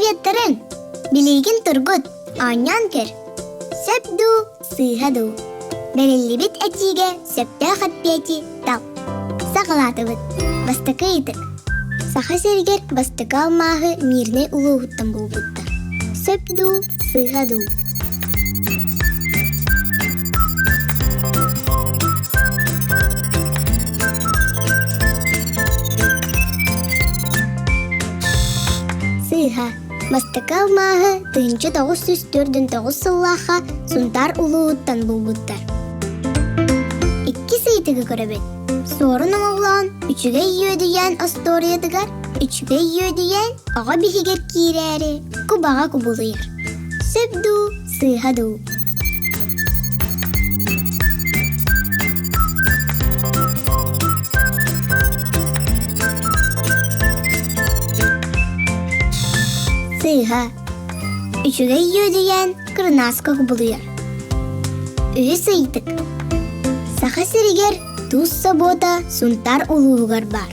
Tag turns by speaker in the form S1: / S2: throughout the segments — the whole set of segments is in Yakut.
S1: Ответтарын билиигин тургут, оонньоон көр. Сөп дуу, сыыһа дуу? Бэриллибит этиигэ сөптөөх эппиэти тал. Саҕалаатыбыт. Бастакы ыйытык. Саха сиригэр бастакы алмааһы Мирнэй улууһуттан булбуттар. Сөп дуу, сыыһа дуу? Сыыһа. Бастакы алмааһы 1949 сыллаахха Сунтаар улууһуттан булбуттар. Иккис ыйытыгы көрөбүт. Суорун оҥоһулаан Үчүгэй Үөдүйээн остуоруйатыгар Үчүгэй Үөдүйээн оҕо биһигэр киирээри кубаҕа кубулуйар. Сөп дуу, сыыһа дуу? Сыыһа. Үчүгэй үөдүйээн кырынааска кубулуйар. Үһүс ыйытык. Саха сиригэр туус собуота Сунтаар улууһугар баар.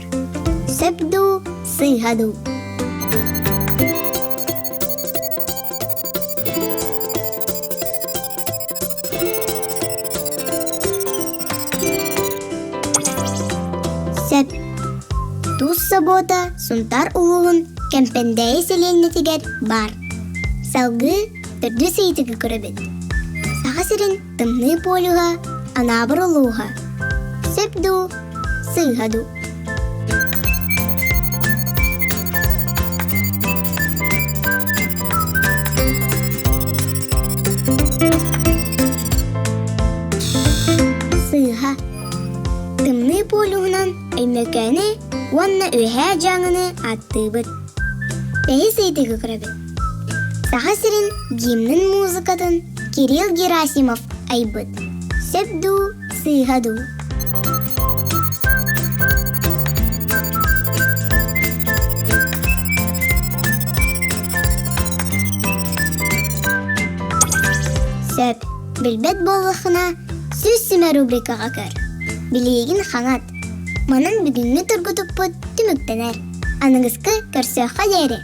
S1: Сөп дуу, сыыһа дуу? Сөп. Туус собуота Сунтаар улууһун Кэмпэндээйи сэлиэнньэтигэр баар. Салгыы төрдүс ыйытыгы көрөбүт. Саха сирин тымныы полюһа Анаабыр улууһа. Сөп дуу, сыыһа дуу? Сыыһа. Тымныы полюһунан Өймөкөөнү уонна Үөһээ Дьааҥыны ааттыыбыт. Бэһис ыйытыгы көрөбүт. Саха сирин гимнин музыкатын Кирилл Герасимов айбыт. Сөп дуу, сыыһа дуу? Сөп. Билбэт буоллаххына, сүүс симэ рубрикаҕа көр. Билиигин хаҥат. Манан бүгүҥҥү тургутукпут түмүктэнэр. Аныгыскы көрсүөххэ диэри!